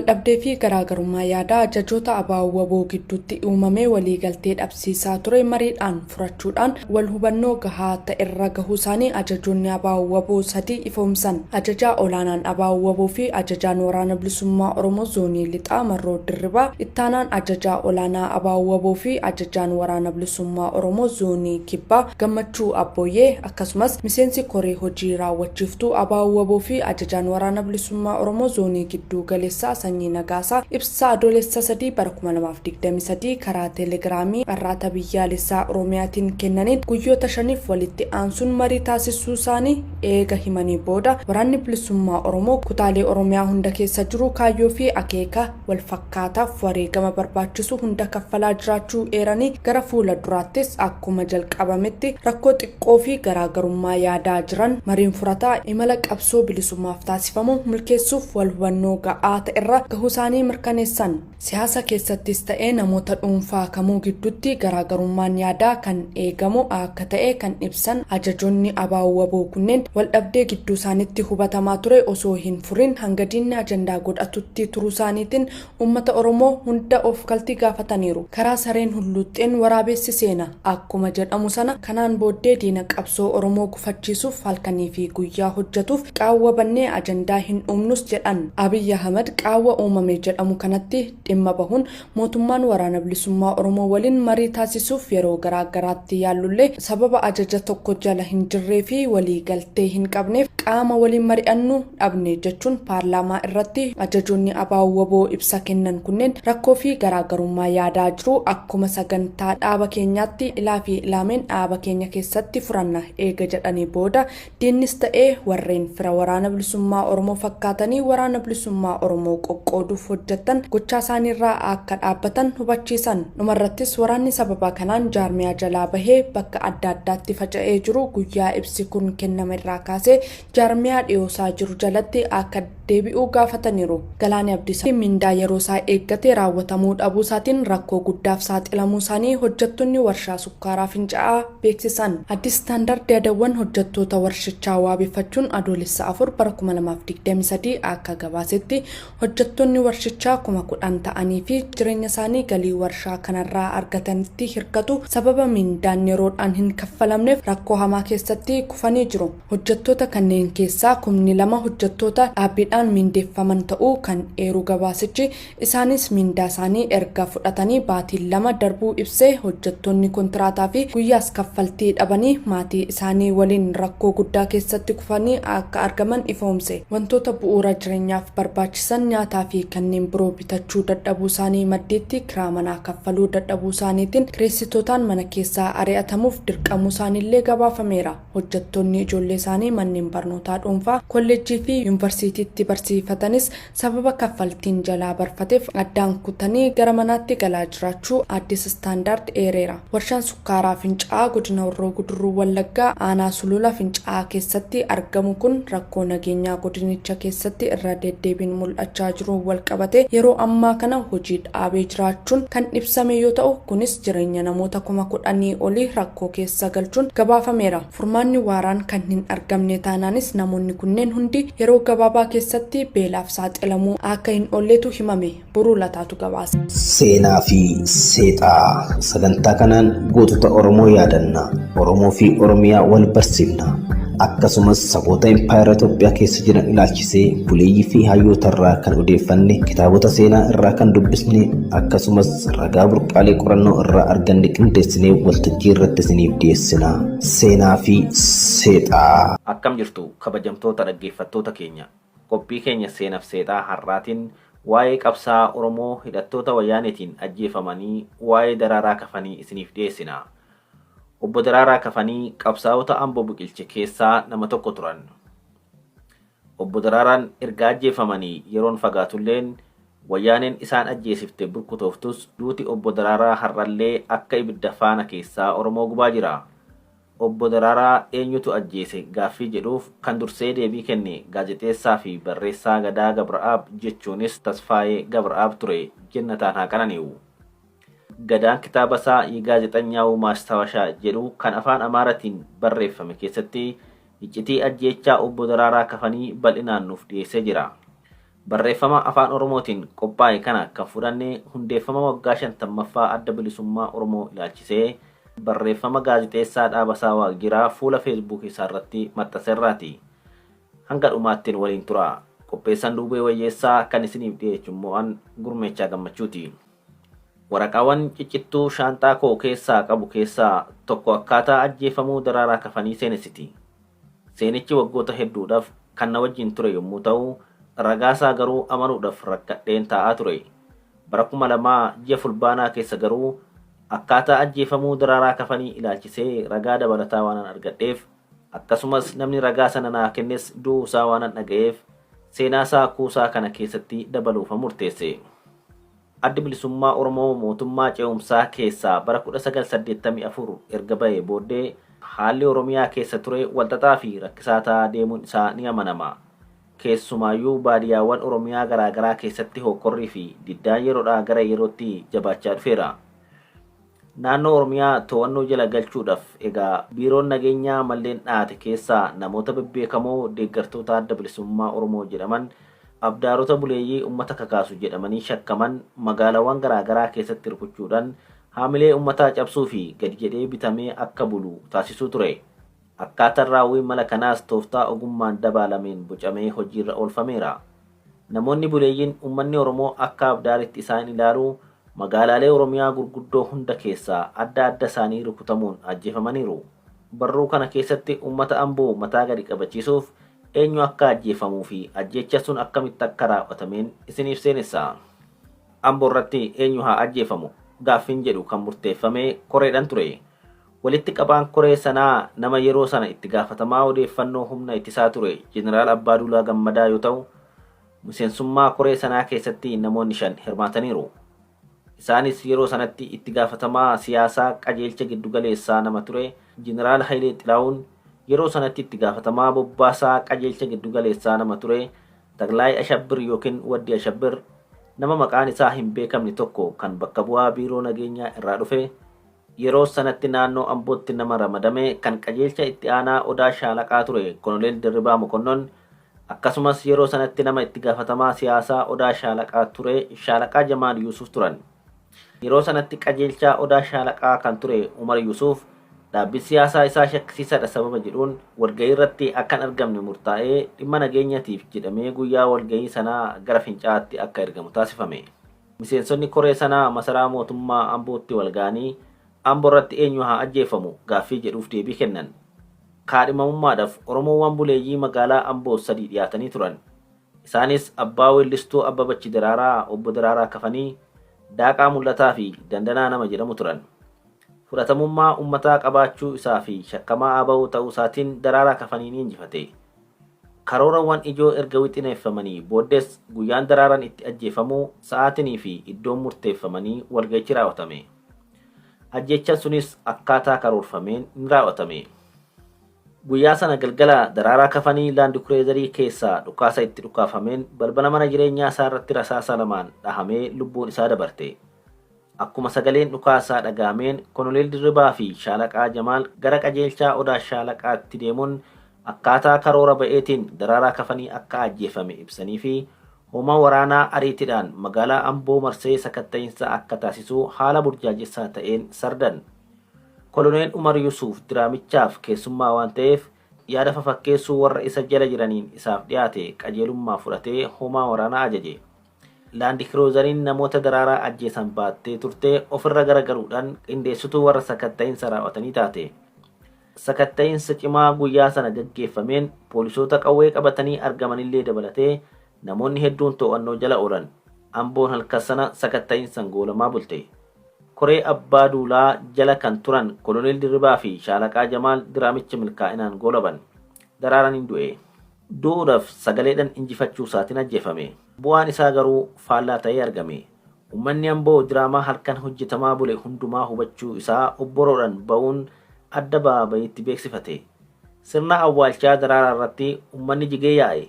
Waldhabdee fi garaagarummaa yaadaa ajajoota ABO-WBO gidduutti uumame waliigaltee dhabsiisaa ture mariidhaan furachuudhaan wal hubannoo gahaa ta'erra gahuu isaanii ajajoonni ABO-WBO sadii ifoomsan. Ajajaa olaanaan ABO-WBO fi ajajaan Waraana Bilisummaa Oromoo Zoonii Lixaa Marroo Dirribaa, Ittaanaan Ajajaa Olaanaa ABO-WBO fi Ajajaan Waraana Bilisummaa Oromoo Zoonii Kibbaa Gammachuu Abbooyyee akkasumas miseensi koree hojii raawwachiiftuu ABO-WBO fi Ajajaan Waraana Bilisummaa Oromoo Zoonii Gidduu Galeessaa Sanyii Nagaasaa ibsa Adoolessa 3 bara 2023 karaa Telegiraamii Arraata Biyyaalessaa Oromiyaatiin kennaniin guyyoota shaniif walitti aansuun marii taasisuusaanii eega himanii booda Waraanni Bilisummaa Oromoo kutaalee Oromiyaa hunda keessa jiru kaayyoo fi akeeka walfakkaataaf wareegama barbaachisu hunda kaffalaa jiraachuu eeranii gara fuula duraattis akkuma jalqabametti rakkoo xiqqoo fi garaagarummaa yaadaa jiran mariin furataa imala qabsoo bilisummaaf taasifamu milkeessuuf wal hubannoo ga'aa ta'erra gahuusaanii mirkaneessan. Siyaasa keessattis ta'ee namoota dhuunfaa kamuu gidduutti garaagarummaan yaadaa kan eegamu akka ta'e kan ibsan ajajoonni ABO-WBO kunneen waldhabdee gidduusaanitti hubatamaa ture osoo hin furin hanga diinni ajandaa godhatutti turuusaaniitiin uummata Oromoo hunda oofkaltii gaafataniiru. Karaa sareen hulluuxxeen waraabessi seena akkuma jedhamu sana kanaan booddee diina qabsoo Oromoo gufachiisuuf halkanii fi guyyaa hojjetuuf qaawwa bannee ajandaa hin uumnus jedhan. Abiy Ahmad qaawwa uumame jedhamu kanatti dhimma bahuun mootummaan Waraana Bilisummaa Oromoo waliin marii taasisuuf yeroo garaa garaatti yaallullee sababa ajaja tokko jala hin jirree fi walii galtee hin qabneef qaama waliin mari'annu dhabne jechuun paarlaamaa irratti ajajoonni ABO-WBO ibsa kennan kunneen rakkoo fi garaagarummaa yaadaa jiru akkuma sagantaa dhaaba keenyaatti ilaa fi ilaameen dhaaba keenya keessatti furanna eega jedhanii booda Diinnis ta'ee warreen fira Waraana Bilisummaa Oromoo fakkaatanii Waraana Bilisummaa Oromoo qoqqooduuf hojjettan gochaa isaaniirraa akka dhaabbatan hubachiisan. Dhumarrattis waraanni sababa kanaan jaarmiyaa jalaa bahee bakka adda addaatti faca'ee jiru guyyaa ibsi kun kenname irraa kaasee jaarmiyaa dhiyoosaa jiru jalatti akka deebi'u gaafataniiru. Galaanee Abdiisaa mindaa yeroosaa eeggate raawwatamuu dhabuusaatiin rakkoo guddaaf saaxilamuusaanii hojjettoonni warshaa sukkaaraa Finca'aa beeksisan. Addis Standard yaadawwan hojjettoota warshichaa waabeffachuun Adoolessa 4 bara 2023 akka gabaasetti hojjettoonni warshichaa 10,000 ta'anii fi jireenya isaanii galii warshaa kanarraa argatanitti hirkatu sababa mindaan yeroodhaan hin kaffalamneef rakkoo hamaa keessatti kufanii jiru. Hojjettoota kanneen keessaa 2,000 hojjettoota dhaabbiidhaan miindeeffaman ta'uu kan eeru gabaasichi, isaanis miindaasaanii erga fudhatanii baatiin 2 darbuu ibsee, hojjettoonni kontiraataa fi guyyaas kaffaltii dhabanii maatii isaanii waliin rakkoo guddaa keessatti kufanii akka argaman ifoomse. Wantoota bu'uura jireenyaaf barbaachisan nyaataa fi kanneen biroo bitachuu dadhabuusaanii maddiitti kiraa manaa kaffaluu dadhabuusaaniitiin kireessitootaan mana keessaa ari'atamuuf dirqamuusaaniillee gabaafameera. Hojjettoonni ijoolleesaanii manneen barnootaa dhuunfaa, kolleejjii fi yunvarsiitiitti barsiifatanis sababa kaffaltiin jalaa barfateef addaan kutanii gara manaatti galaa jiraachuu Addis Standard eereera. Warshaan Sukkaaraa Finca'aa Godina Horroo Guduruu Wallaggaa Aanaa Sulula Finca'aa keessatti argamu kun rakkoo nageenyaa godinicha keessatti irra deddeebiin mul'achaa jiruun walqabatee yeroo ammaa kana hojii dhaabee jiraachuun kan ibsame yoo ta'u, kunis jireenya namoota 10,000 olii rakkoo keessa galchuun gabaafameera. Furmaanni waaraan kan hin argamne taanaanis namoonni kunneen hundi yeroo gabaabaa keessatti beelaaf saaxilamuu akka hin oolletu himame. Boruu Lataatu gabaase. Seenaa fi Seexaa Sagantaa kanaan gootota Oromoo yaadanna, Oromoo fi Oromiyaa wal barsiifna. Akkasumas saboota impaayera Itoophiyaa keessa jiran ilaalchisee buleeyyii fi hayyoota irraa kan odeeffanne, kitaabota seenaa irraa kan dubbisne, akkasumas ragaa burqaalee qorannoo irraa arganne qindeessinee waltajjii irratti isiniif dhiyeessina. Seenaa fi Seexaa. Akkam jirtu kabajamtoota dhaggeeffattoota keenya. Qophii keenya Seenaf Seexaa har'aatiin waa'ee qabsaa'aa Oromoo hidhattoota Wayyaaneetiin ajjeefamanii waa'ee Daraaraa Kafanii isiniif dhiyeessina. Obbo Daraaraa Kafanii qabsaa'ota Ambo biqilche keessaa nama tokko turan. Obbo Daraaraan erga ajjeefamanii yeroon fagaatulleen Wayyaaneen isaan ajjeesifte burkutooftus duuti Obbo Daraaraa har'allee akka ibidda faana keessaa Oromoo gubaa jira. Obbo Daraaraa eenyutu ajjeese gaaffii jedhuuf kan dursee deebii kenne gaazexeessaa fi barreessaa Gadaa Gabra'aab jechuunis Tasfaayee Gabra'aab ture jennataan haa qanani'u. Gadaan kitaaba isaa Yegaazexanyaawu Maastawashaa jedhu kan afaan Amaaratiin barreeffame keessatti iccitii ajjeechaa Obbo Daraaraa Kafanii bal'inaan nuuf dhiyeessee jira. Barreeffama Afaan Oromootiin qophaa'e kana kan fudhanne hundeeffama waggaa 50ffaa Adda Bilisummaa Oromoo ilaalchisee barreeffama gaazixeessaa Dhaabasaa Waaqjiraa fuula Feesbuukii isaarratti maxxanserraati. Hanga dhumaatti nu waliin turaa. Qopheessaan Duubee Wayyeessaa kan isiniif dhiyeechu immoo an Gurmeechaa Gammachuuti. Waraqaawwan ciccittuu shaanxaa koo keessaa qabu keessaa tokko akkaataa ajjeefamuu Daraaraa Kafanii seenessiti. Seenichi waggoota hedduudhaf kan na wajjin ture yommuu ta'u, ragaasaa garuu amanuudhaf rakkadheen taa'aa ture. Bara 2000 ji'a Fulbaanaa keessa garuu akkaataa ajjeefamuu Daraaraa Kafanii ilaalchisee ragaa dabalataa waanan argadheef, akkasumas namni ragaa sana naa kennes du'uusaa waanan dhaga'eef seenaasaa kuusaa kana keessatti dabaluufan murteesse. Addi Bilisummaa Oromoo mootummaa ce'umsaa keessaa bara 1984 erga ba'ee booddee haalli Oromiyaa keessa ture walxaxaa fi rakkisaa ta'aa deemuun isaa ni amanama. Keessumaayyuu baadiyaawwan Oromiyaa garaa garaa keessatti hookkorrii fi diddaan yeroodhaa gara yerootti jabaachaa dhufeera. Naannoo Oromiyaa to'annoo jala galchuudhaf egaa Biiroon Nageenyaa malleen dhahate keessaa namoota bebbeekamoo deeggartoota Adda Bilisummaa Oromoo jedhaman abdaarota buleeyyii ummata kakaasu jedhamanii shakkaman magaalawwan garaa garaa keessatti rukuchuudhan haamilee ummataa cabsuu fi gadi jedhee bitamee akka bulu taasisuu ture. Akkaatan raawwii mala kanaas tooftaa ogummaan dabaalameen bocamee hojiirra oolfameera. Namoonni buleeyyiin ummanni Oromoo akka abdaaritti isaan ilaalu magaalaalee Oromiyaa gurguddoo hunda keessaa adda adda isaanii rukutamuun ajjeefamaniiru. Barruu kana keessatti ummata Amboo mataa gadi qabachiisuuf eenyu akka ajjeefamuu fi ajjeechaan sun akkamitti akka raaw'atameen isiniif seenessa. Ambo irratti eenyu haa ajjeefamu gaaffiin jedhu kan murteeffame koreedhan ture. Walitti qabaan koree sanaa nama yeroo sana itti gaafatamaa odeeffannoo humna ittisaa ture Jeneraal Abbaaduulaa Gammadaa yoo ta'u, miseensummaa koree sanaa keessatti namoonni 5 hirmaataniiru. Isaanis yeroo sanatti itti gaafatamaa siyaasaa qajeelcha giddugaleessaa nama ture Jeneraal Hayilee Xilaawun, yeroo sanatti itti gaafatamaa bobbaasaa qajeelcha giddugaleessaa nama ture Taklaay Ashabbir ykn Waddi Ashabbir, nama maqaan isaa hin beekamne tokko kan bakka bu'aa Biiroo Nageenyaa irraa dhufe, yeroo sanatti naannoo Ambootti nama ramadame kan qajeelcha itti aanaa Odaa Shaalaqaa ture Koloneel Dirribaa Mokonnon, akkasumas yeroo sanatti nama itti gaafatamaa siyaasaa Odaa Shaalaqaa ture Shaalaqaa Jamaal Yuusuf turan. Yeroo sanatti qajeelchaa Odaa Shaalaqaa kan ture Umar Yuusuf dhaabbiin siyaasaa isaa shakkisiisadha sababa jedhuun walgahii irratti akka hin argamne murtaa'ee dhimma nageenyatiif jedhamee guyyaa walgahii sanaa gara Fincaa'aatti akka ergamu taasifame. Miseensonni koree sanaa masaraa mootummaa Ambootti walga'anii Ambo irratti eenyu haa ajjeefamu gaaffii jedhuuf deebii kennan. Kaadhimamummaadhaf Oromoowwan buleeyyii magaalaa Amboo sadii dhiyaatanii turan. Isaanis abbaa weellistuu Abbabachi Daraaraa Obbo Daraaraa Kafanii, Daaqaa Mul'ataa fi Dandanaa nama jedhamu turan. Fudhatamummaa ummataa qabaachuu isaa fi shakkamaa ABO ta'uu isaatiin Daraaraa Kafanii ni injifate. Karoorawwan ijoo erga wixineeffamanii booddees guyyaan Daraaraan itti ajjeefamu, sa'aatinii fi iddoon murteeffamanii walga'ichi raaw'atame. Ajjeechaan sunis akkaataa karoorfameen ni raaw'atame. Guyyaa sana galgala Daraaraa Kafanii Laandikureezarii keessaa dhukaasa itti dhukaafameen balbala mana jireenyaa isaa irratti rasaasa lamaan dhahamee lubbuun isaa dabarte. Akkuma sagaleen dhukaasaa dhaga'ameen Konoleel Dirribaa fi Shaalaqaa Jamaal gara qajeelchaa Odaa Shaalaqaatti deemuun akkaataa karoora ba'eetiin Daraaraa Kafanii akka ajjeefame ibsaniifii hoomaa waraanaa ariitidhaan magaalaa Amboo marsee sakatta'insa akka taasisu haala burjaajessaa ta'een sardan. Koloneel Umar Yusuuf diraamichaaf keessummaa waan ta'eef yaada fafakkeessuu warra isa jala jiraniin isaaf dhiyaate qajeelummaa fudhatee hoomaa waraanaa ajaje. Laandikiroozariin namoota Daraaraa ajjeesan baattee turte ofirra garagaluudhaan qindeessituu warra sakatta'insa raaw'atanii taate. Sakatta'insa cimaa guyyaa sana gaggeeffameen poolisoota qawwee qabatanii argamanillee dabalatee namoonni hedduun to'annoo jala oolan. Amboon halkan sana sakatta'insan goolamaa bulte. Koree Abbaa Duulaa jala kan turan Koloneel Dirribaa fi Shaalaqaa Jamaal diraamicha milkaa'inaan goolaban. Daraaraan hin du'e. Du'uudhaf sagaleedhan injifachuusaatin ajjeefame. Bu'aan isaa garuu faallaa ta'ee argame. Ummanni Amboo diraamaa halkan hojjetamaa bule hundumaa hubachuu isaa obboroodhan ba'uun adda baabayiitti beeksifate. Sirna awwaalchaa Daraaraarratti ummanni jigee yaa'e.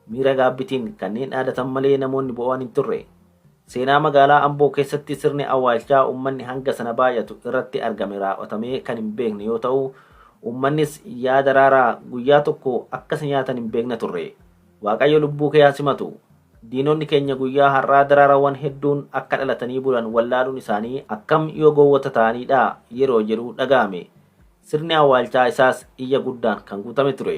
Miira gaabbitiin kanneen dhaadatan malee namoonni boo'an hin turre. Seenaa magaalaa Amboo keessatti sirni awwaalchaa uummanni hanga sana baay'atu irratti argame raaw'atamee kan hin beekne yoo ta'u, uummannis Yaa Daraaraa guyyaa tokko akka si nyaatan hin beekna turre. Waaqayyo lubbuu kee haa simatu. Diinonni keenya guyyaa har'aa daraarawwan hedduun akka dhalatanii bulan wallaaluun isaanii akkam yoo gowwota ta'aniidha yeroo jedhu dhaga'ame. Sirni awwaalchaa isaas iyya guddaan kan guutame ture.